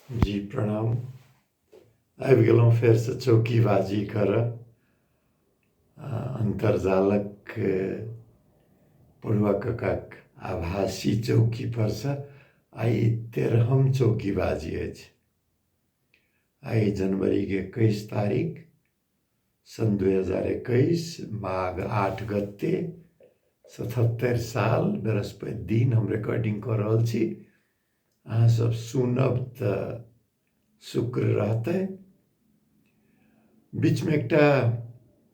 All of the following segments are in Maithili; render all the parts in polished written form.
जी प्रणाम। आबि गेलहुँ फेरसँ चौकीबाजी करऽ। अन्तर्जालक पढ़ुआ ककाक आभासी चौकीपरसँ आइ 13म चौकीबाजी अछि। आइ जनवरीके 21 तारीख सन् 2021 माघ 8 गते 77 साल बृहस्पति दिन हम रिकॉर्डिंग कऽ रहल छी। अहाँ सब सुनब तऽ शुक्र रहतै। बीचमे एकटा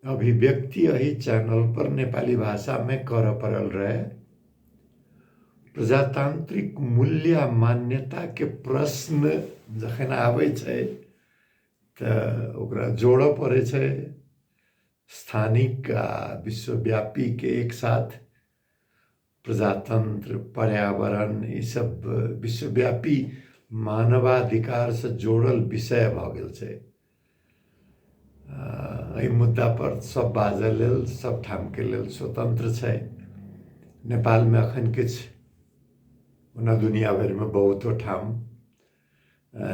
अभिव्यक्ति एहि चैनल पर नेपाली भाषामे करऽ पड़ल रहे। प्रजातांत्रिक मूल्य आ मान्यताके प्रश्न जखन आबै छै तऽ ओकरा जोड़ऽ पड़ै छै स्थानिक आ विश्वव्यापीके एक साथ। प्रजातंत्र, पर्यावरण ईसब विश्वव्यापी मानवाधिकारसँ जोड़ल विषय भऽ गेल छै। एहि मुद्दापर सब बाजऽ लेल सब ठामके लेल स्वतंत्र छै। नेपालमे अखन किछु ओना दुनिया भरिमे बहुतो ठाम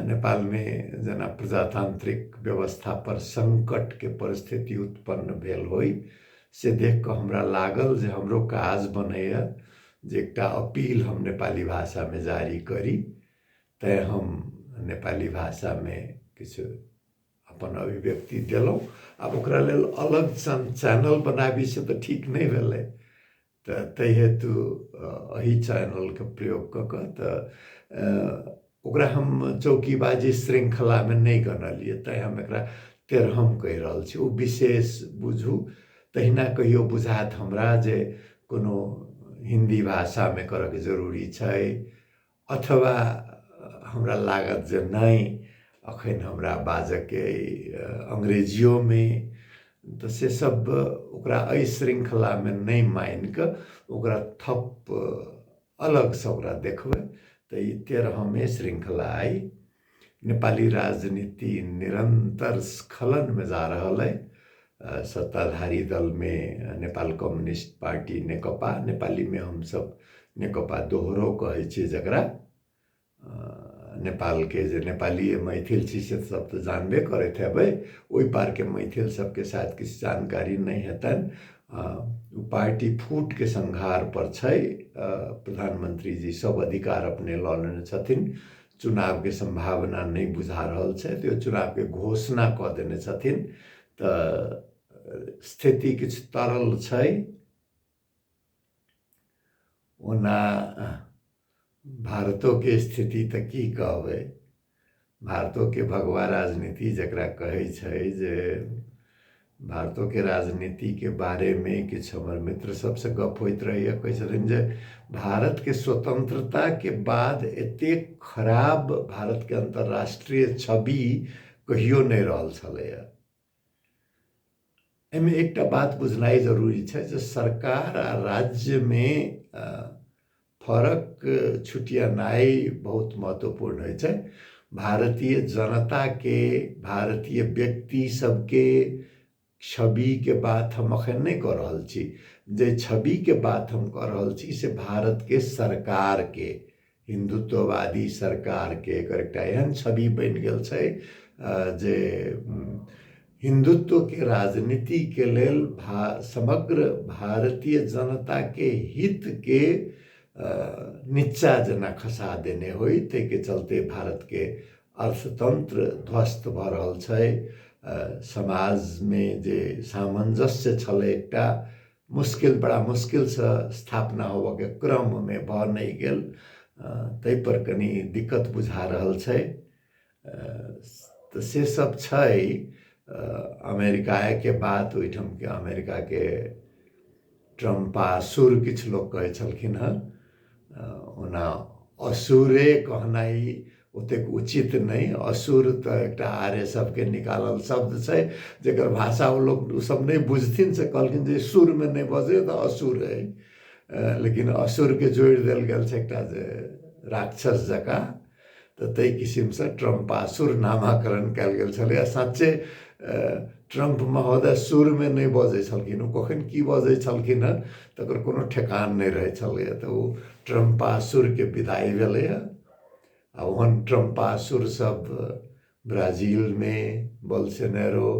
नेपालमे जेना प्रजातांत्रिक व्यवस्था पर संकटके परिस्थिति उत्पन्न भेल होइ से देख कऽ हमरा लागल जे हमरो काज बनैए जे एकटा अपील हम नेपाली भाषामे जारी करी। तैँ हम नेपाली भाषामे किछु अपन अभिव्यक्ति देलहुँ। आब ओकरा लेल अलग चैनल बनाबी से तऽ ठीक नहि भेलै, तऽ ताहि हेतु एहि चैनलके प्रयोग कऽ कऽ तऽ ओकरा हम चौकीबाजी श्रृङ्खलामे नहि गनलियै, तैँ हम एकरा 13म कहि रहल छी। ओ विशेष बुझू। तहिना कहियो बुझायत हमरा जे कोनो हिन्दी भाषामे करऽके जरूरी छै, अथवा हमरा लागत जे नहि अखन हमरा बाजऽके अंग्रेजियोमे, तऽ से सब ओकरा एहि श्रृङ्खलामे नहि मानिकऽ ओकरा थप अलगसँ ओकरा देखबै। तऽ ई 13मे श्रृङ्खला अइ। नेपाली राजनीति निरन्तर स्खलनमे जा रहल अइ। सत्ताधारी दलमे नेपाल कम्युनिस्ट पार्टी नेकपा, नेपालीमे हमसब नेकपा दोहरो कहै छियै जकरा, नेपालके जे नेपाली मैथिल छी से सब तऽ जानबे करैत हेबै, ओहि पारके मैथिल सबके शायद किछु जानकारी नहि हेतनि। ओ पार्टी फूटके संघार पर छै। प्रधानमंत्री जी सब अधिकार अपने लऽ लेने छथिन। चुनावके सम्भावना नहि बुझा रहल छै, तऽ चुनावके घोषणा कऽ देने छथिन। तऽ स्थिति किछु तरल छै। ओना भारतोके स्थिति तऽ की कहबै, भारतोके भगवा राजनीति जकरा कहै छै, जे भारतोके राजनीतिके बारेमे किछु हमर मित्र सबसँ गप होइत रहैए, कहै छथिन जे भारतके स्वतंत्रताके बाद एतेक खराब भारतके अन्तर्राष्ट्रीय छवि कहियो नहि रहल छलैए। एहिमे एकटा बात बुझनाइ जरूरी छै जे सरकार आ राज्यमे फरक छुटियनाइ बहुत महत्वपूर्ण होइ छै। भारतीय जनताके, भारतीय व्यक्ति सबके छविके बात हम अखन नहि कऽ रहल छी। जे छविके बात हम कऽ रहल छी से भारतके सरकारके, हिन्दुत्ववादी सरकारके एकर एकटा एहन छवि बनि गेल छै जे हिन्दुत्वके राजनीतिके लेल समग्र भारतीय जनताके हितके नीचा जेना खसा देने होइ। ताहिके चलते भारतके अर्थतंत्र ध्वस्त भऽ रहल छै। समाजमे जे सामञ्जस्य छलै एकटा मुश्किल, बड़ा मुश्किलसँ स्थापना होबऽके क्रममे भऽ नहि गेल, ताहिपर कनि दिक्कत बुझा रहल छै। तऽ से सब छै। अमेरिकाके बात, ओहिठामके अमेरिकाके ट्रम्पासुर किछु लोक कहै छलखिन हँ। ओना असुरे कहनाइ ओतेक उचित नहि, असुर तऽ एकटा आर्य सबके निकालल शब्द छै जकर भाषा ओ लोक ओ सब नहि बुझथिन, से कहलखिन जे सुरमे नहि बजै तऽ असुर अइ, लेकिन असुरके जोड़ि देल गेल छै एकटा जे राक्षस जकाँ, तऽ ताहि किसिमसँ ट्रम्पासुर नामाकरण कयल गेल छलै। आ सच्चे ट्रम्प महोदय सुरमे नहि बजै छलखिन, ओ कखन की बजै छलखिन हँ तकर कोनो ठेकान नहि रहै छलैए, तऽ ओ ट्रम्पासुरके विदाई भेलैए। आ ओहन ट्रम्पासुर सब ब्राजीलमे बोल्सोनेरो,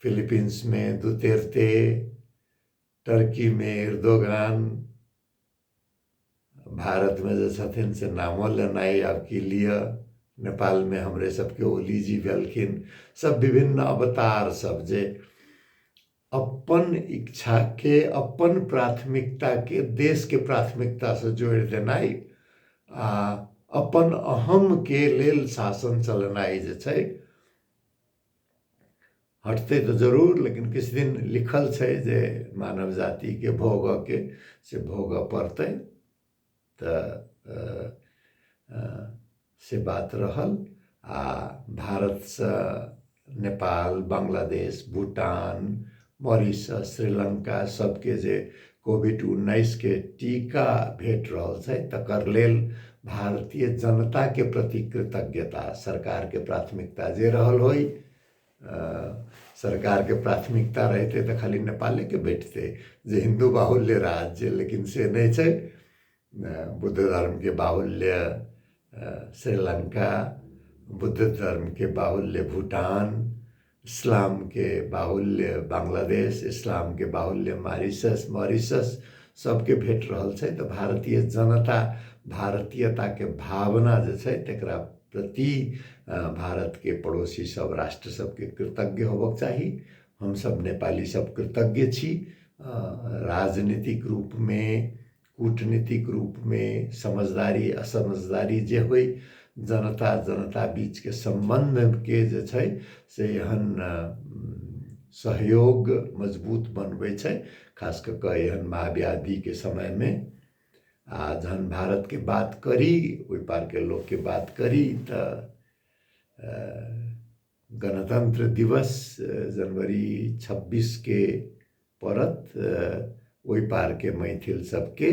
फिलीपींसमे दुतेर्ते, टर्कीमे इर्दोगान, भारतमे जे छथिन से नामो लेनाइ आब की लिअ, नेपालमे हमरे सबके ओली जी भेलखिन, सब विभिन्न अवतार सब जे अपन इच्छाके अपन प्राथमिकताके देशके प्राथमिकतासँ जोड़ि देनाइ आ अपन अहमके लेल शासन चलेनाइ जे छै हटतै तऽ जरूर, लेकिन किछु दिन लिखल छै जे मानव जातिके भोगऽके से भोगऽ पड़तै। तऽ से बात रहल। आ भारतसँ नेपाल, बांग्लादेश, भूटान, मॉरिशस, श्रीलंका सबके जे कोविड 19 के टीका भेट रहल छै तकर लेल भारतीय जनताके प्रति कृतज्ञता, सरकारके प्राथमिकता जे रहल होइ, सरकारके प्राथमिकता रहितै तऽ खाली नेपालेके भेटतै जे हिन्दू बाहुल्य राज्य, लेकिन से नहि छै। बुद्ध धर्मके बाहुल्य श्रीलंका, बुद्ध धर्मके बाहुल्य भूटान, इस्लामके बाहुल्य बांग्लादेश, इस्लामके बाहुल्य मॉरिशस सबके भेट रहल छै। तऽ भारतीय जनता भारतीयताके भावना जे छै तकरा प्रति भारतके पड़ोसी सब राष्ट्र सबके कृतज्ञ होबक चाही। हमसब नेपाली सब कृतज्ञ छी। राजनीतिक रूपमे, कूटनीतिक रूपमे, समझदारी असमझदारी जे होइ, जनता जनता बीचके सम्बन्धके जे छै से एहन सहयोग मजबूत बनबै छै, खास कऽ कऽ एहन महाव्याधिके समयमे। आ जहन भारतके बात करी, ओहि पारके लोकके बात करी तऽ गणतंत्र दिवस जनवरी 26 के पड़त। ओहि पारके मैथिल सबके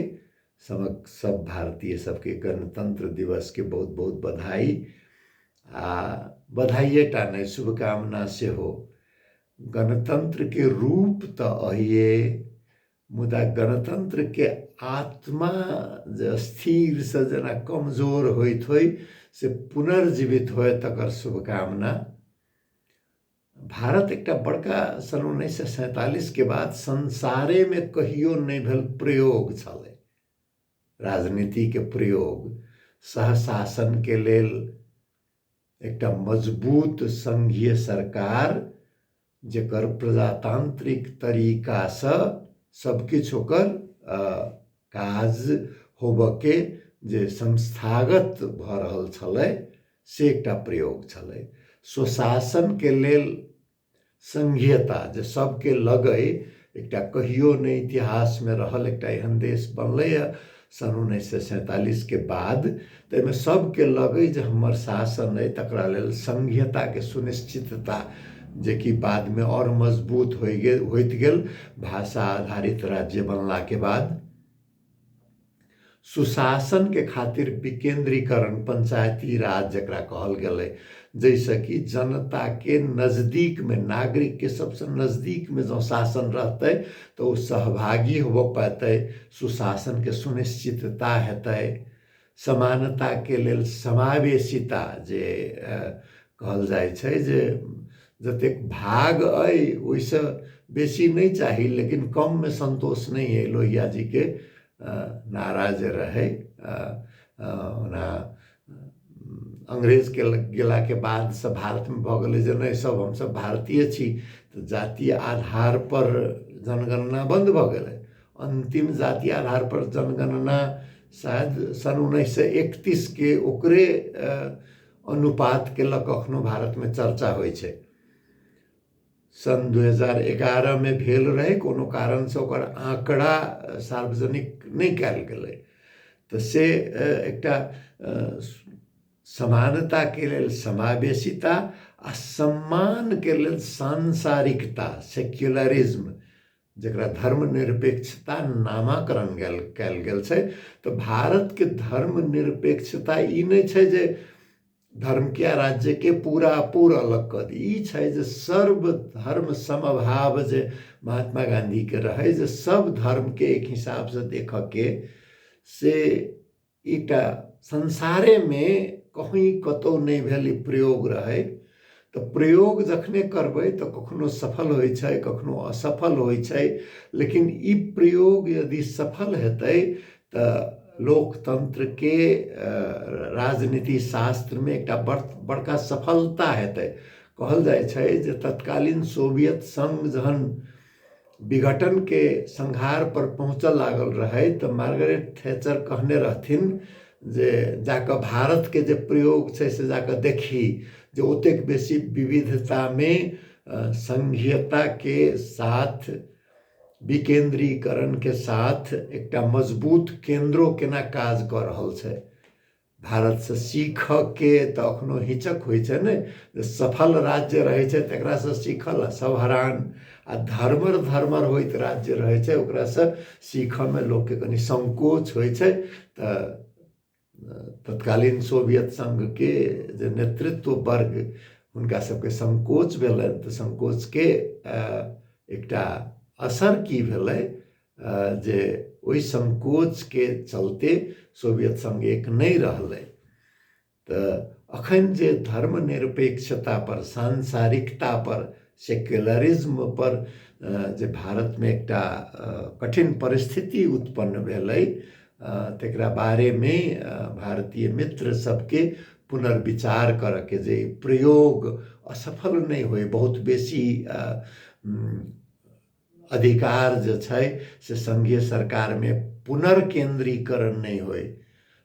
समक सब भारतीय सबके गणतंत्र दिवस के बहुत बहुत बधाई। आ बधाइए टा नहि, शुभकामना सेहो। गणतंत्र के रूप तऽ अहिए, मुदा गणतंत्र के आत्मा जे स्थिरसँ जेना कमजोर होइत होइ से पुनर्जीवित होय तकर शुभकामना। भारत एकटा बड़का सन 1947 के बाद संसारेमे कहियो नहि भेल प्रयोग छलै, राजनीतिके प्रयोग सहशासनके लेल एकटा मजबूत संघीय सरकार जकर प्रजातांत्रिक तरीकासँ सबकिछु ओकर काज होबऽके जे संस्थागत भऽ रहल छलै से एकटा प्रयोग छलै। स्वशासनके लेल संघीयता जे सबके लगै, एकटा कहियो नहि इतिहासमे रहल एकटा एहन देश बनलैए सन 1947 के बाद, ताहिमे सबके लगै जे हमर शासन अइ, तकरा लेल संघीयताके सुनिश्चितता जेकि बादमे आओर मजबूत होइत गेल भाषा आधारित राज्य बनलाके बाद। सुशासन के खातिर विकेंद्रीकरण, पंचायती राज जकरा कहल गेलै, जाहिसँ कि जनता के नजदीक में, नागरिक के सबसे नजदीक में जँ शासन रहतै तऽ ओ सहभागी होबऽ पेतै, सुशासन के सुनिश्चितता हेतै। समानता के लेल समावेशिता जे कहल जाइ छै जे जतेक भाग अइ ओहिसँ बेसी नहि चाही, लेकिन कममे सन्तोष नहि अइ, लोहिया जीके नारा जे रहै। ओना अंग्रेजके गेलाके बादसँ भारतमे भऽ गेलै जे नहि सब हमसब भारतीय छी, तऽ जातीय आधारपर जनगणना बन्द भऽ गेलै। अन्तिम जातीय आधारपर जनगणना शायद सन 1931 के ओकरे अनुपातके लऽ कऽ अखनो भारतमे चर्चा होइ छै। सन 2011 मे भेल रहै, कोनो कारणसँ ओकर आँकड़ा सार्वजनिक नहि कयल गेलै। तऽ से एकटा समानताके लेल समावेशिता आ सम्मानके लेल सांसारिकता, सेक्युलरिज्म, जकरा धर्मनिरपेक्षता नामाकरण कयल गेल छै। तऽ भारतके धर्मनिरपेक्षता ई नहि छै जे धर्म के राज्य के पूरा पूरा अलग कऽ दी, ई छै जे सर्व धर्म समभाव जे महात्मा गांधी के रहै, जे सब धर्म के एक हिसाबसँ देखऽ के, से एकटा संसारेमे कहीं कतहु नहि भेल ई प्रयोग रहै। तऽ प्रयोग जखने करबै तऽ कखनो सफल होइ छै, कखनो असफल होइ छै, लेकिन ई प्रयोग यदि सफल हेतै तऽ लोकतंत्रके राजनीति शास्त्रमे एकटा बड़का सफलता हेतै। कहल जाइ छै जे तत्कालीन सोवियत संघ जहन विघटनके संहार पर पहुँचऽ लागल रहै तऽ मार्गरेट थैचर कहने रहथिन जे जाकऽ भारतके जे प्रयोग छै से जाकऽ देखी जे ओतेक बेसी विविधतामे संघीयताके साथ विकेन्द्रीकरणके साथ एकटा मजबूत केन्द्रो केना काज कऽ रहल छै। भारतसँ सीखऽके तऽ अखनो हिचक होइ छै ने, जे सफल राज्य रहै छै तकरासँ सीखल आ सब हरान, आ धर्मर धर्मर होइत राज्य रहै छै ओकरासँ सीखऽमे लोकके कनि संकोच होइ छै। तऽ तत्कालीन सोवियत संघके जे नेतृत्व वर्ग हुनका सबके संकोच भेलनि, तऽ संकोचके एकटा असर की भेलै जे ओहि संकोचके चलते सोवियत संघ एक नहि रहलै। तऽ अखन जे धर्मनिरपेक्षता पर, सांसारिकता पर, सेक्युलरिज्म पर जे भारतमे एकटा कठिन परिस्थिति उत्पन्न भेलै तकरा बारेमे भारतीय मित्र सबके पुनर्विचार करऽके जे प्रयोग असफल नहि होइ, बहुत बेसी अधिकार जे छै से संघीय सरकारमे पुनर्केन्द्रीकरण नहि होइ,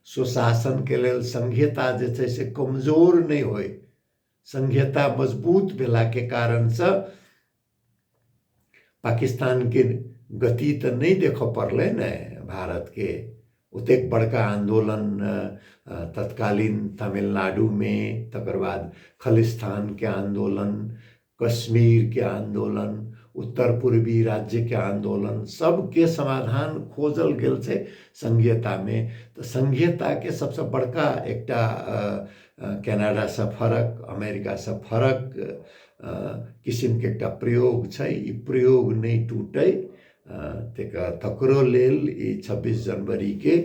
स्वशासनके लेल संघीयता जे छै से कमजोर नहि होइ, संघीयता मजबूत भेलाके कारणसँ पाकिस्तानके गति तऽ नहि देखऽ पड़लै ने भारतके। ओतेक बड़का आन्दोलन तत्कालीन तमिलनाडुमे, तकर बाद खलिस्तानके आन्दोलन, कश्मीरके आन्दोलन, उत्तर पूर्वी राज्यके आन्दोलन, सबके समाधान खोजल गेल छै संघीयतामे। तऽ संघीयताके सबसँ बड़का एकटा कनाडासँ फरक, अमेरिकासँ फरक किसिमके एकटा प्रयोग छै। ई प्रयोग नहि टूटै तकरो लेल ई 26 जनवरीके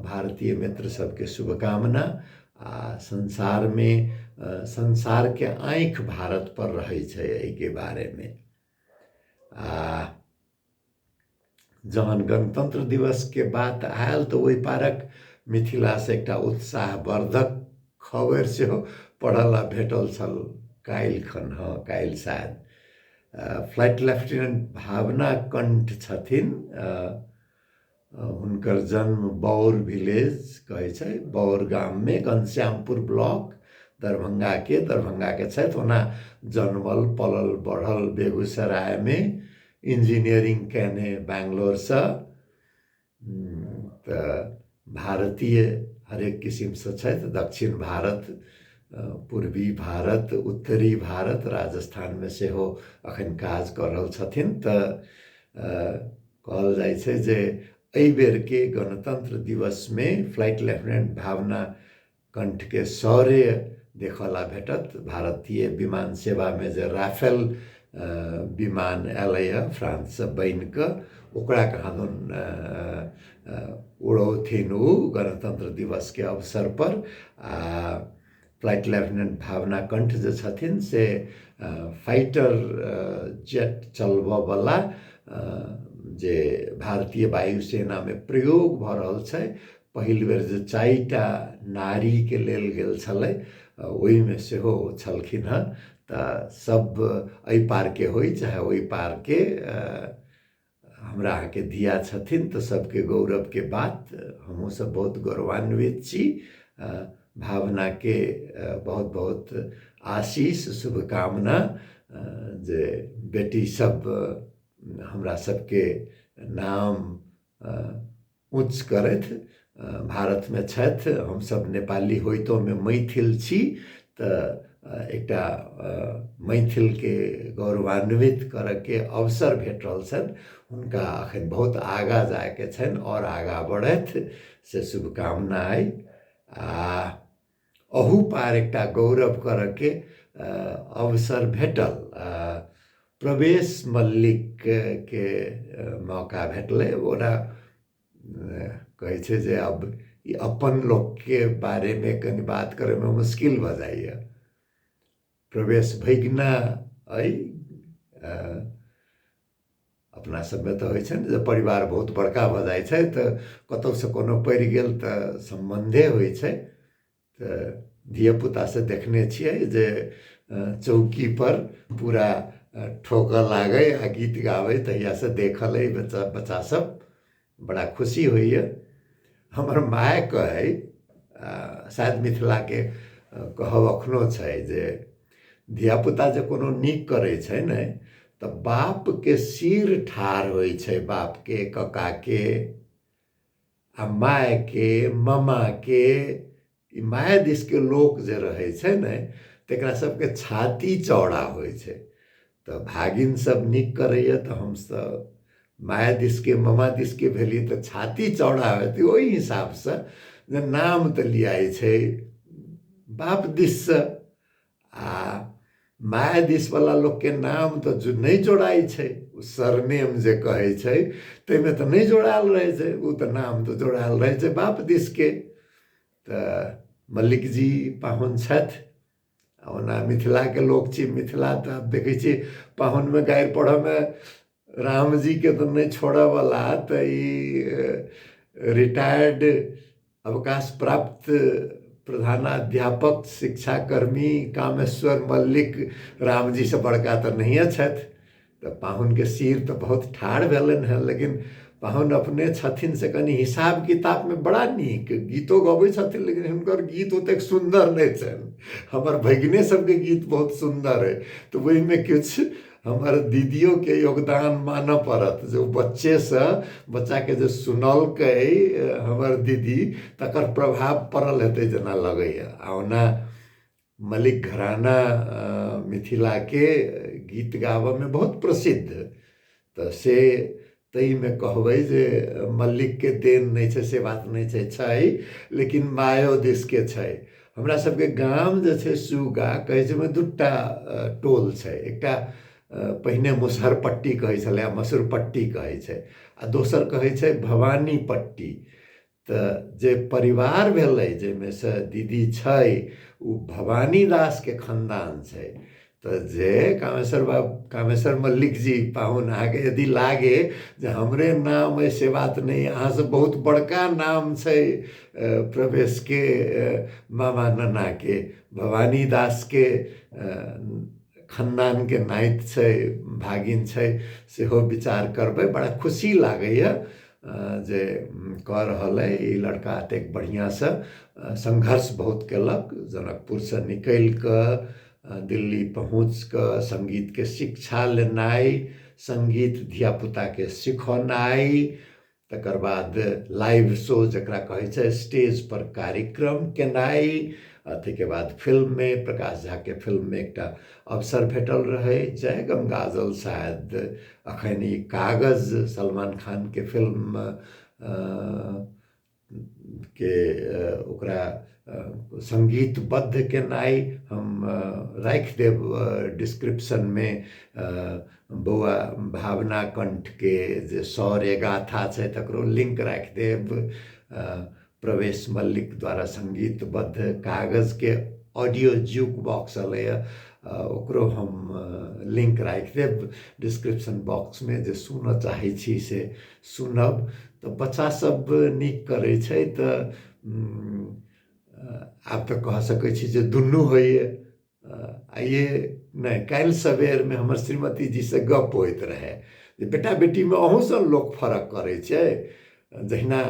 भारतीय मित्र सबके शुभकामना। आ संसारमे संसारके आँखि भारत पर रहै छै एहिके बारेमे। आ जहन गणतंत्र दिवसके बात आयल तऽ ओहि पारक मिथिलासँ एकटा उत्साहवर्धक खबरि सेहो पढ़ऽ ला भेटल छल काल्हि खन, हँ काल्हि शायद। फ्लाइट लेफ्टिनेंट भावना कंठ छथिन, हुनकर जन्म बौर विलेज कहै छै, बौर गाममे, घनश्यामपुर ब्लॉक दरभंगाके छथि। ओना जन्मल पलल बढ़ल बेगूसरायमे, इंजीनियरिंग केने बैंगलोरसँ, तऽ भारतीय हरेक किसिमसँ छथि। दक्षिण भारत, पूर्वी भारत, उत्तरी भारत, राजस्थानमे सेहो अखन काज कऽ रहल छथिन। तऽ कहल जाइ छै जे एहि बेरके गणतंत्र दिवसमे फ्लाइट लेफ्टिनेंट भावना कंठके शौर्य देखऽ ला भेटत। भारतीय विमान सेवामे जे राफेल विमान एलैए फ्रांससँ बनिकऽ, ओकरा कहाँदन उड़ौथिन ओ गणतंत्र दिवसके अवसर पर। आ फ्लाइट लेफ्टिनेंट भावना कंठ जे छथिन से फाइटर जेट चलबऽवला जे भारतीय वायुसेनामे प्रयोग भऽ रहल छै, पहिल बेर जे 4टा नारीके लेल गेल छलै ओहिमे सेहो छलखिन हँ। तऽ सब एहि पारके होइ चाहे ओहि पारके, हमरा अहाँके धिया छथिन तऽ सबके गौरवके बात, हमहूँ सब बहुत गौरवान्वित छी। भावनाके बहुत बहुत आशीष शुभकामना जे बेटी सब हमरा सबके नाम ऊँच करथि। भारतमे छथि, हमसब नेपाली होइतोमे मैथिल छी, तऽ एकटा मैथिलके गौरवान्वित करऽके अवसर भेट रहल छनि हुनका। अखन बहुत आगाँ जायके छनि आओर आगाँ बढ़थि से शुभकामना अइ। आ अहू पार एकटा गौरव करऽके अवसर भेटल, प्रवेश मल्लिकके मौका भेटलै। ओना कहै छै जे अब ई अपन लोकके बारेमे कनि बात करैमे मुश्किल भऽ जाइए। प्रवेश भगिना अइ अपना सबमे तऽ होइ छै ने जे परिवार बहुत बड़का भऽ जाइ छै तऽ कतहुसँ कोनो पड़ि गेल तऽ सम्बन्धे होइ छै। तऽ धियापुतासँ देखने छियै जे चौकीपर पूरा ठोकऽ लागै आ गीत गाबै, तहियासँ देखल अइ बच्चा बच्चा सब बड़ा खुशी होइए। हमर माय कहै, शायद मिथिलाके कहब अखनो छै जे धियापुता जे कोनो नीक करै छै ने तऽ बापके सिर ठाढ़ होइ छै, बापके ककाके आ मायके मामाके। ई my दिसके लोक जे रहै छै ने तकरा सबके छाती चौड़ा होइ छै। तऽ भागिन सब नीक करैए तऽ हमसब my दिसके मामा दिसके भेलियै तऽ छाती चौड़ा हेतै ओहि हिसाबसँ जे नाम तऽ लियाइ छै बाप दिससँ आ my दिसवला लोकके नाम तऽ नहि जोड़ाइ छै, ओ सरनेम जे कहै छै ताहिमे तऽ नहि जोड़ायल रहै छै, ओ तऽ नाम तऽ जोड़ायल रहै छै बाप दिसके। तऽ मल्लिक जी पाहुन छथि। ओना मिथिलाके लोक छी, मिथिला तऽ आब देखै छियै पाहुनमे गारि पढ़ऽमे रामजीके तऽ नहि छोड़ऽवला, तऽ ई रिटायर्ड अवकाश प्राप्त प्रधानाध्यापक शिक्षाकर्मी कामेश्वर मल्लिक रामजीसँ बड़का तऽ नहिए छथि। तऽ पाहुनके सिर तऽ बहुत ठाढ़ भेलनि हेँ, लेकिन पाहुन अपने छथिन से कनि हिसाब किताबमे बड़ा नीक गीतो गबै छथिन, लेकिन हुनकर गीत ओतेक सुन्दर नहि छनि। हमर भगिने सबके गीत बहुत सुन्दर अइ, तऽ ओहिमे किछु हमर दीदियोके योगदान मानऽ पड़त जे ओ बच्चेसँ बच्चाके जे सुनलकै हमर दीदी तकर प्रभाव पड़ल हेतै जेना लगैए। आ ओना मलिक घराना मिथिलाके गीत गाबऽमे बहुत प्रसिद्ध, तऽ से ताहिमे कहबै जे मल्लिकके देन नहि छै से बात नहि छै, छै, लेकिन मायो दिसके छै। हमरा सबके गाम जे छै सुगा कहै छै, ओहिमे दूटा टोल छै, एकटा पहिने मुसहरपट्टी कहै छलै आ मसुरपट्टी कहै छै, आ दोसर कहै छै भवानीपट्टी। तऽ जे परिवार भेलै जाहिमे से दीदी छै ओ भवानी दासके खानदान छै। तऽ जे कामेश्वर बाबू कामेश्वर मल्लिक जी पाहुन, अहाँके यदि लागे जे हमरे नाम अइ से बात नहि, अहाँसँ बहुत बड़का नाम छै प्रवेशके मामा नन्नाके, भवानी दासके खानदानके नाति छै, भागिन छै, सेहो विचार करबै। बड़ा खुशी लागैए जे कऽ रहल अइ ई लड़का एतेक बढ़िआँसँ सङ्घर्ष बहुत केलक, जनकपुरसँ निकलि कऽ दिल्ली पहुँच कऽ सङ्गीतके शिक्षा लेनाइ, सङ्गीत धियापुताके सिखौनाइ, तकर बाद लाइव शो जकरा कहै छै स्टेजपर कार्यक्रम केनाइ, ताहिके बाद फिल्ममे प्रकाश झाके फिल्ममे एकटा अवसर भेटल रहै, जय गंगाजल शायद अखन ई कागज सलमान खानके फिल्म के ओकरा सङ्गीतबद्ध केनाइ। हम राखि देब डिस्क्रिप्शनमे बौआ भावना कण्ठके जे शौर्य गाथा छै तकरो लिंक राखि देब, प्रवेश मल्लिक द्वारा सङ्गीतबद्ध कागजके ऑडियो ज्यूक बॉक्स एलैए ओकरो हम लिंक राखि देब डिस्क्रिप्शन बॉक्समे, जे सुनऽ चाहै छी से सुनब। तऽ बच्चा सब नीक करै छै तऽ आब तऽ कह सकै छी जे दुनू होइए। आइए नहि काल्हि सबेरमे हमर श्रीमती जीसँ गप होइत रहै जे बेटा बेटीमे अहूँ सब लोक फरक करै छै, जहिना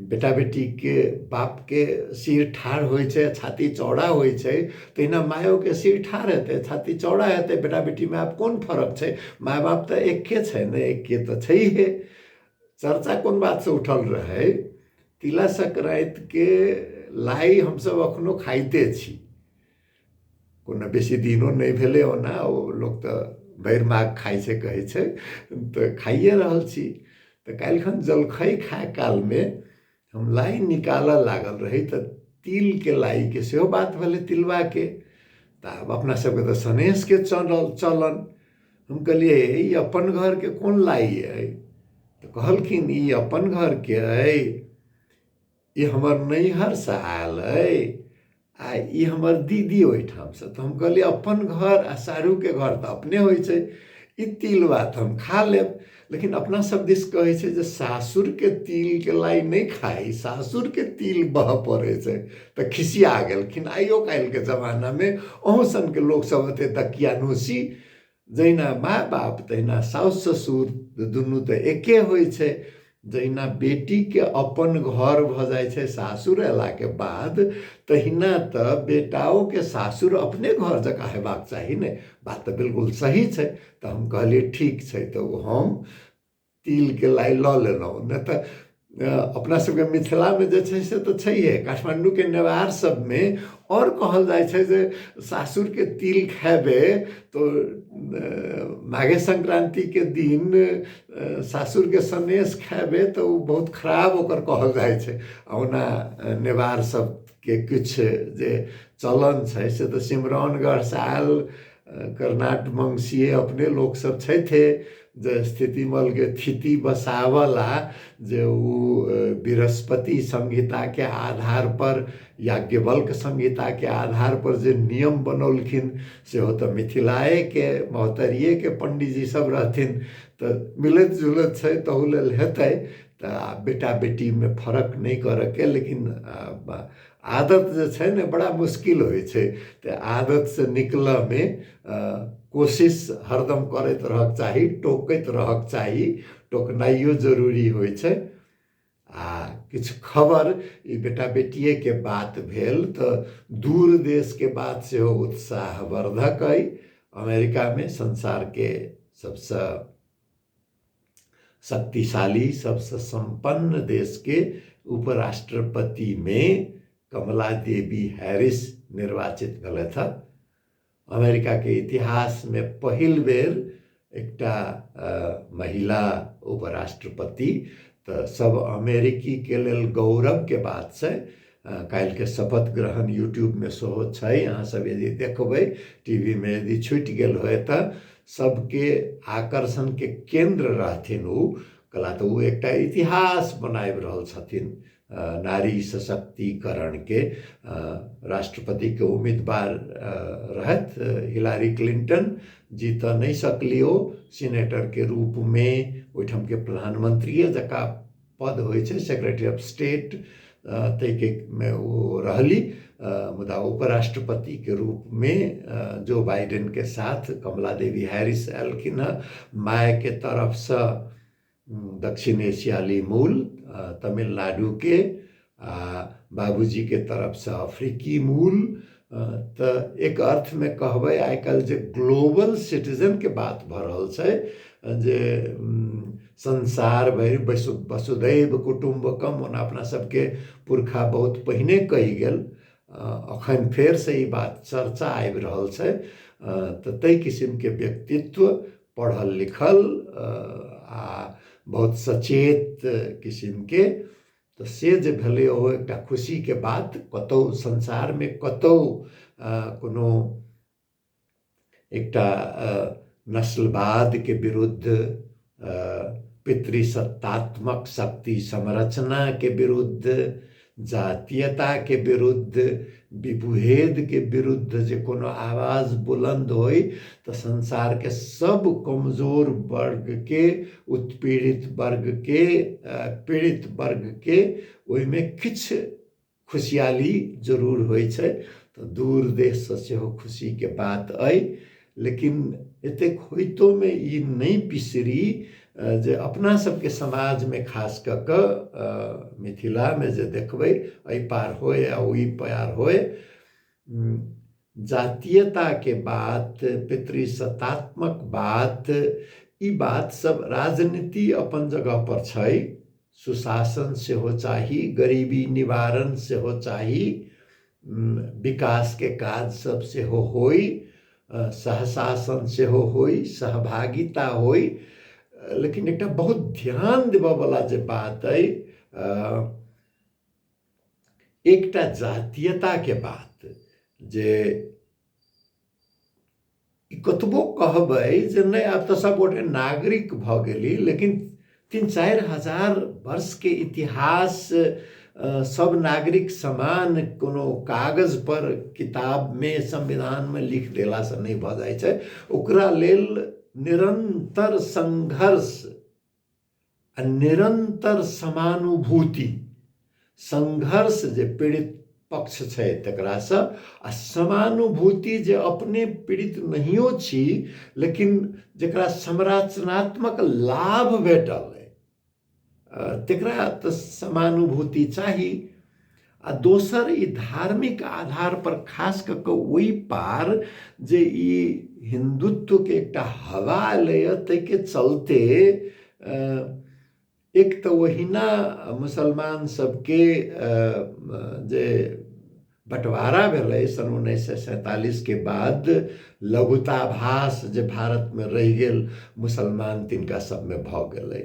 बेटा बेटीके बापके सिर ठाढ़ होइ छै छाती चौड़ा होइ छै तहिना मायोके सिर ठाढ़ हेतै छाती चौड़ा हेतै। बेटा बेटीमे आब कोन फरक छै, माय बाप तऽ एके छै ने, एके तऽ छैहे। चर्चा कोन बातसँ उठल रहै, तिला संक्रान्तिके लाइ हमसब अखनो खाइते छी, कोनो बेसी दिनो नहि भेलै, ओना ओ लोक तऽ भरि माघ खाइ छै कहै छै, तऽ खाइए रहल छी। तऽ काल्हिखन जलखै खाय कालमे हम लाइ निकालऽ लागल रही तऽ तिलके लाइके सेहो बात भेलै तिलबाके। तऽ आब अपना सबके तऽ सनेसके चलल चलन, हम कहलियै ई अपन घरके कोन लाइ अइ, तऽ कहलखिन ई अपन घरके अइ, ई हमर नैहरसँ आयल अइ आ ई हमर दीदी ओहिठामसँ। तऽ हम कहलियै अपन घर आ साढ़ूके घर तऽ अपने होइ छै, ई तिलबा तऽ हम खा लेब। लेकिन अपना सब दिस कहै छै जे सासुरके तिलके लाइ नहि खाइ, सासुरके तिल बह पड़ै छै। तऽ खिसिया गेलखिन। आइयो काल्हिके जमानामे अहूँ सनके लोकसभ ओते दकियानूसी, जहिना माय बाप तहिना साउस ससुर, दुनू तऽ एके होइ छै। जहिना बेटीके अपन घर भऽ जाइ छै सासुर अयलाके बाद, तहिना तऽ बेटाओके सासुर अपने घर जकाँ हेबाक चाही ने। बात तऽ बिल्कुल सही छै। तऽ हम कहलियै ठीक छै, तऽ ओ हम तिलके लाइ लऽ लेलहुँ। नहि तऽ अपना सबके मिथिलामे जे छै से तऽ छैहे, काठमाण्डूके नेवार सबमे आओर कहल जाइ छै जे सासुरके तिल खेबै तऽ माघे संक्रान्तिके दिन सासुरके सनेस खेबै तऽ ओ बहुत खराब ओकर कहल जाइ छै। आ ओना नेवार सबके किछु जे चलन छै से तऽ सिमरौनगढ़सँ आयल कर्नाट वंशीय अपने लोकसब छथिए, जे स्थितिमलके थिति बसावला जे ओ बृहस्पति संहिताके आधार पर, याज्ञवल्क्य संहिताके आधार पर जे नियम बनौलखिन सेहो तऽ मिथिलाएके महोत्तरिएके पंडीजी सब रहथिन, तऽ मिलैत जुलैत छै, तहू लेल हेतै। तऽ बेटा बेटीमे फरक नहि करऽके, लेकिन आदत जे छै ने बड़ा मुश्किल होइ छै, तऽ आदतसँ निकलऽमे कोशिश हरदम करैत रहक चाही, टोकैत रहक चाही, टोकनाइयो जरूरी होइ छै। आ किछु खबर ई बेटा बेटिएके बात भेल तऽ दूर देशके बात सेहो उत्साहवर्धक अइ। अमेरिकामे संसारके सबसँ शक्तिशाली, सबसँ सम्पन्न देशके उपराष्ट्रपतिमे कमला देवी हैरिस निर्वाचित भेलथि हँ। अमेरिकाके इतिहासमे पहिल बेर एकटा महिला उपराष्ट्रपति, तऽ सब अमेरिकीके लेल गौरवके बात छै। काल्हिके शपथ ग्रहण यूट्यूबमे सेहो छै, अहाँ सब यदि देखबै, टीवीमे यदि छुटि गेल होय तऽ सबके आकर्षणके केन्द्र रहथिन ओ। कला तऽ ओ एकटा इतिहास बनाबि रहल छथिन नारी सशक्तिकरणके। राष्ट्रपतिके उम्मीदवार रहथि हिलारी क्लिंटन, जीत नहि सकली ओ, सीनेटरके रूपमे ओहिठामके प्रधानमंत्रिए जकाँ पद होइ छै सेक्रेटरी ऑफ स्टेट, ताहिके मे ओ रहली, मुदा उपराष्ट्रपतिके रूपमे जो बाइडेनके साथ कमला देवी हैरिस एलखिन हँ। मायके तरफसँ दक्षिण एशियाली मूल तमिलनाडुके, आ बाबूजीके तरफसँ अफ्रीकी मूल। तऽ एक अर्थमे कहबै आइ काल्हि जे ग्लोबल सिटीजनके बात भऽ रहल छै, जे संसार भरि वसुधैव कुटुम्बकम, ओना अपना सबके पुरखा बहुत पहिने कहि गेल, अखन फेरसँ ई बात चर्चा आबि रहल छै। तऽ ताहि किसिमके व्यक्तित्व, पढ़ल लिखल आ बहुत सचेत किसिमके, तऽ से जे भेलै ओहो एकटा खुशीके बात। कतहु संसारमे कतहु कोनो एकटा नस्लवादके विरुद्ध, पितृसत्तात्मक शक्ति संरचनाके विरुद्ध, जातीयताके विरुद्ध, विभेदके विरुद्ध जे कोनो आवाज बुलन्द होइ तऽ संसारके सब कमजोर वर्गके, उत्पीड़ित वर्गके, पीड़ित वर्गके ओहिमे किछु खुशियाली जरूर होइ छै। तऽ दूर देशसँ सेहो खुशीके बात अइ। लेकिन एतेक होइतोमे ई नहि बिसरी जे अपना सबके समाजमे खास कऽ कऽ मिथिलामे जे देखबै, एहि पार होय या ओहि पार होय, जातीयताके बात, पितृसत्तात्मक बात, ई बात सब राजनीति अपन जगह पर छै, सुशासन सेहो चाही, गरीबी निवारण सेहो चाही, विकासके काज सब सेहो होइ, सहशासन सेहो होइ, सहभागिता होइ। लेकिन एकटा बहुत ध्यान देबऽवला जे बात अइ, एकटा जातीयताके बात, जे ई कतबो कहबै जे नहि आब तऽ सब गोटे नागरिक भऽ गेली, लेकिन 3-4 हजार वर्षके इतिहास सब नागरिक समान कोनो कागज पर किताबमे संविधानमे लिख देलासँ नहि भऽ जाइ छै। ओकरा लेल निरन्तर संघर्ष आ निरन्तर समानुभूति, संघर्ष जे पीड़ित पक्ष छै तकरासँ आ समानुभूति जे अपने पीड़ित नहियो छी लेकिन जकरा संरचनात्मक लाभ भेटल अइ तकरा तऽ समानुभूति चाही। आ दोसर ई धार्मिक आधार पर खास कऽ कऽ ओहि पार जे ई हिन्दुत्वके एकटा हवा एलैए ताहिके चलते एक तऽ ओहिना मुसलमान सबके जे बँटवारा भेलै सन 1947के बाद, लघुताभास जे भारतमे रहि गेल मुसलमान तिनका सबमे भऽ गेलै।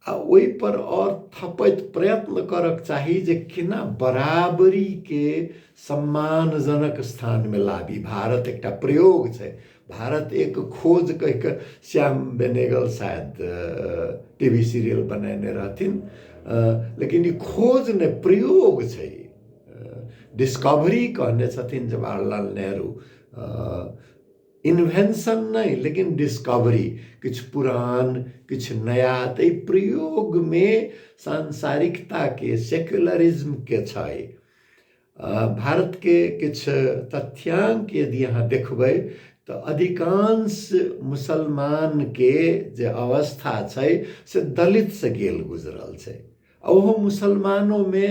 आ ओहिपर आओर थपैत प्रयत्न करक चाही जे केना बराबरीके सम्मानजनक स्थानमे लाबी। भारत एकटा प्रयोग छै, भारत एक खोज कहि कऽ श्याम बेनेगल शायद टी वी सीरियल बनेने रहथिन, लेकिन ई खोज नहि प्रयोग छै। डिस्कवरी कहने छथिन जवाहरलाल नेहरू, इन्वेंशन नहि लेकिन डिस्कवरी, किछु पुरान किछु नया। तऽ एहि प्रयोगमे सांसारिकताके सेक्युलरिज्मके छै। भारतके किछु तथ्यांक यदि अहाँ देखबै तऽ अधिकांश मुसलमानके जे अवस्था छै से दलितसँ गेल गुजरल छै। आ ओहो मुसलमानोमे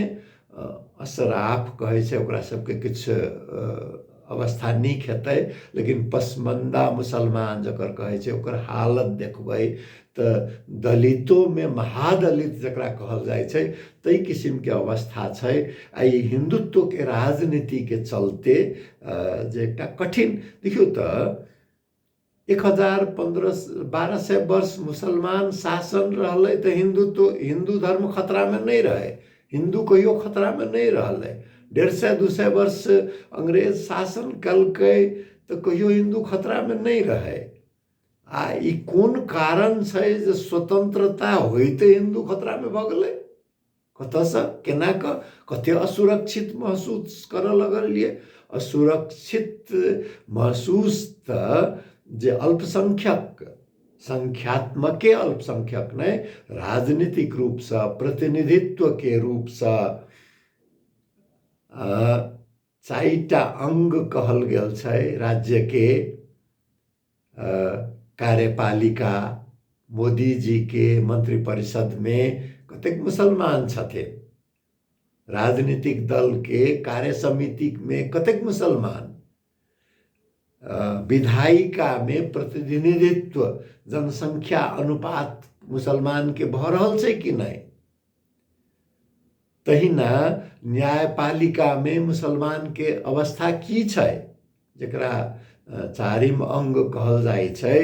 असराफ कहै छै ओकरा सबके किछु अवस्था नीक हेतै, लेकिन पसमंदा मुसलमान जकर कहै छै ओकर हालत देखबै तऽ दलितोमे महादलित जकरा कहल जाइ छै ताहि किसिमके अवस्था छै। आ ई हिन्दुत्वके राजनीतिके चलते जे एकटा कठिन, देखियौ तऽ 1015 1200 वर्ष मुसलमान शासन रहलै तऽ हिन्दुत्व हिन्दू धर्म खतरामे नहि रहै, हिन्दू कहियो खतरामे नहि रहलै। 150 200 वर्ष अंग्रेज शासन केलकै तऽ कहियो हिन्दू खतरामे नहि रहै। आ ई कोन कारण छै जे स्वतंत्रता होइते हिन्दू खतरामे भऽ गेलै? कतऽसँ केना कऽ कते असुरक्षित महसूस करऽ लगलियै? असुरक्षित महसूस तऽ जे अल्पसंख्यक, संख्यात्मके अल्पसंख्यक नहि, राजनीतिक रूपसँ प्रतिनिधित्वके रूपसँ 4टा अङ्ग कहल गेल छै राज्यके, कार्यपालिका, मोदीजीके मन्त्रिपरिषदमे कतेक मुसलमान छथिन, राजनीतिक दलके कार्य समितिमे कतेक मुसलमान, विधायिकामे प्रतिनिधित्व जनसंख्या अनुपात मुसलमानके भऽ रहल छै कि नहि। तहिना न्यायपालिकामे मुसलमानके अवस्था की छै, जकरा चारिम अङ्ग कहल जाइ छै।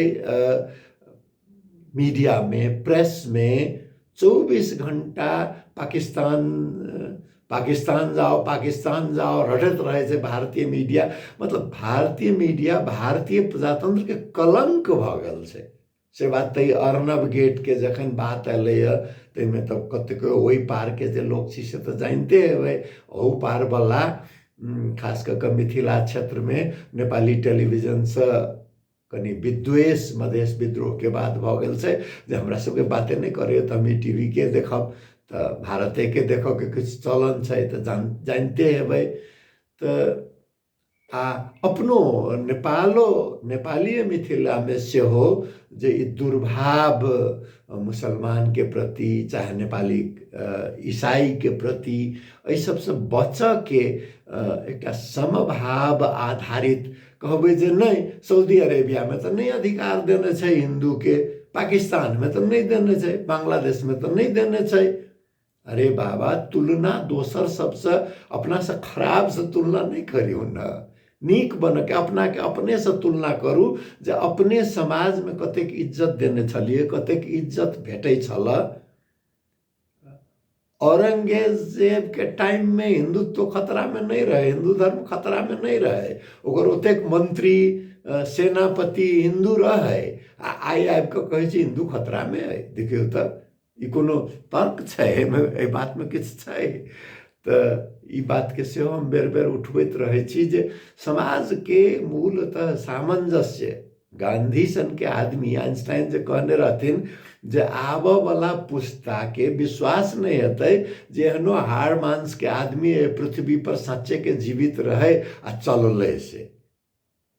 मीडियामे प्रेसमे 24 घण्टा पाकिस्तान पाकिस्तान जाओ पाकिस्तान जाओ रटैत रहै छै भारतीय मीडिया। मतलब भारतीय मीडिया भारतीय प्रजातन्त्रके कलङ्क भऽ गेल छै। से बात तऽ अर्णव गेटके जखन बात एलैए ताहिमे तऽ कतेको ओहि पारके जे लोक छी से तऽ जानिते हेबै, ओहू पारवला खास कऽ कऽ मिथिला क्षेत्रमे नेपाली टेलीविजनसँ कनि विद्वेष मधेश विद्रोहके बाद भऽ गेल छै जे हमरा सबके बाते नहि करैए तऽ हम ई टी वी के देखब, तऽ भारतेके देखऽके किछु चलन छै तऽ जानिते हेबै। तऽ आ अपनो नेपालो नेपालीय मिथिलामे सेहो जे ई दुर्भाव मुसलमानके प्रति चाहे नेपाली ईसाईके प्रति एहि सबसँ बचऽके एकटा समभाव आधारित कहबै जे नहि, सऊदी अरेबियामे तऽ नहि अधिकार देने छै हिन्दूके, पाकिस्तानमे तऽ नहि देने छै, बांग्लादेशमे तऽ नहि देने छै। अरे बाबा, तुलना दोसर सबसँ अपनासँ खराबसँ तुलना नहि करियौ ने, नीक बनके अपनाके अपनेसँ तुलना करू जे अपने समाजमे कतेक इज्जत देने छलियै, कतेक इज्जत भेटै छल। औरंगजेबके टाइममे हिन्दुत्व खतरामे नहि रहै, हिन्दू धर्म खतरामे नहि रहै, ओकर ओतेक मंत्री सेनापति हिन्दू रहै, आ आइ आबि कऽ कहै छै हिन्दू खतरामे अइ। देखियौ तऽ ई कोनो तर्क छै? एहिमे एहि बातमे किछु छै? तऽ ई बातके सेहो हम बेर बेर उठबैत रहै छी जे समाजके मूलतः सामञ्जस्य गांधी सनके आदमी आइंस्टाइन जे कहने रहथिन जे आबऽवला पुस्ताके विश्वास नहि हेतै जे एहनो हाड़ मांसके आदमी एहि पृथ्वीपर सच्चेके जीवित रहै आ चललै से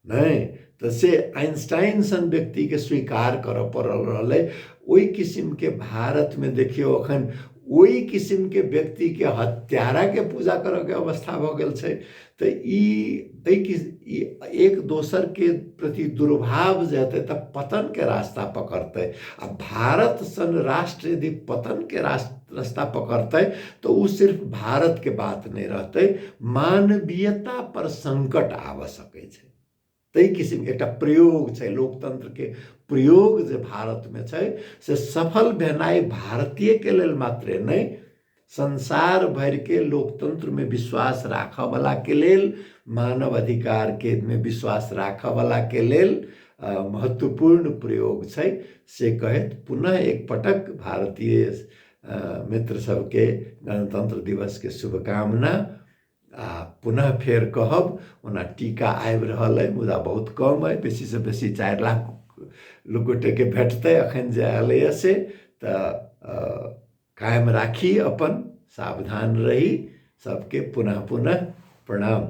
नहि। तऽ से आइंस्टाइन सन व्यक्तिके स्वीकार करऽ पड़ल रहलै। ओहि किसिमके भारतमे देखियौ अखन ओहि किसिमके व्यक्तिके हत्याराके पूजा करऽके अवस्था भऽ गेल छै। तऽ ई एहि ई एक दोसरके प्रति दुर्भाव जे हेतै तऽ पतनके रास्ता पकड़तै। आ भारत सन राष्ट्र यदि पतनके रास्ता पकड़तै तऽ ओ सिर्फ भारतके बात नहि रहतै, मानवीयता पर संकट आबऽ सकै छै। ताहि किसिमके एकटा प्रयोग छै, लोकतन्त्रके प्रयोग जे भारतमे छै से सफल भेनाइ भारतीयके लेल मात्रे नहि, संसार भरिके लोकतन्त्रमे विश्वास राखऽवलाके लेल, मानव अधिकारके मे विश्वास राखऽवलाके लेल महत्वपूर्ण प्रयोग छै। से कहैत पुनः एक पटक भारतीय मित्र सबके गणतन्त्र दिवसके शुभकामना। आ पुनः फेर कहब, ओना टीका आबि रहल अइ मुदा बहुत कम अइ, बेसीसँ बेसी 4 लाख लोक गोटेके भेटतै एखन जे आयलैए से। तऽ कायम राखी, अपन सावधान रही। सबके पुनः पुनः प्रणाम।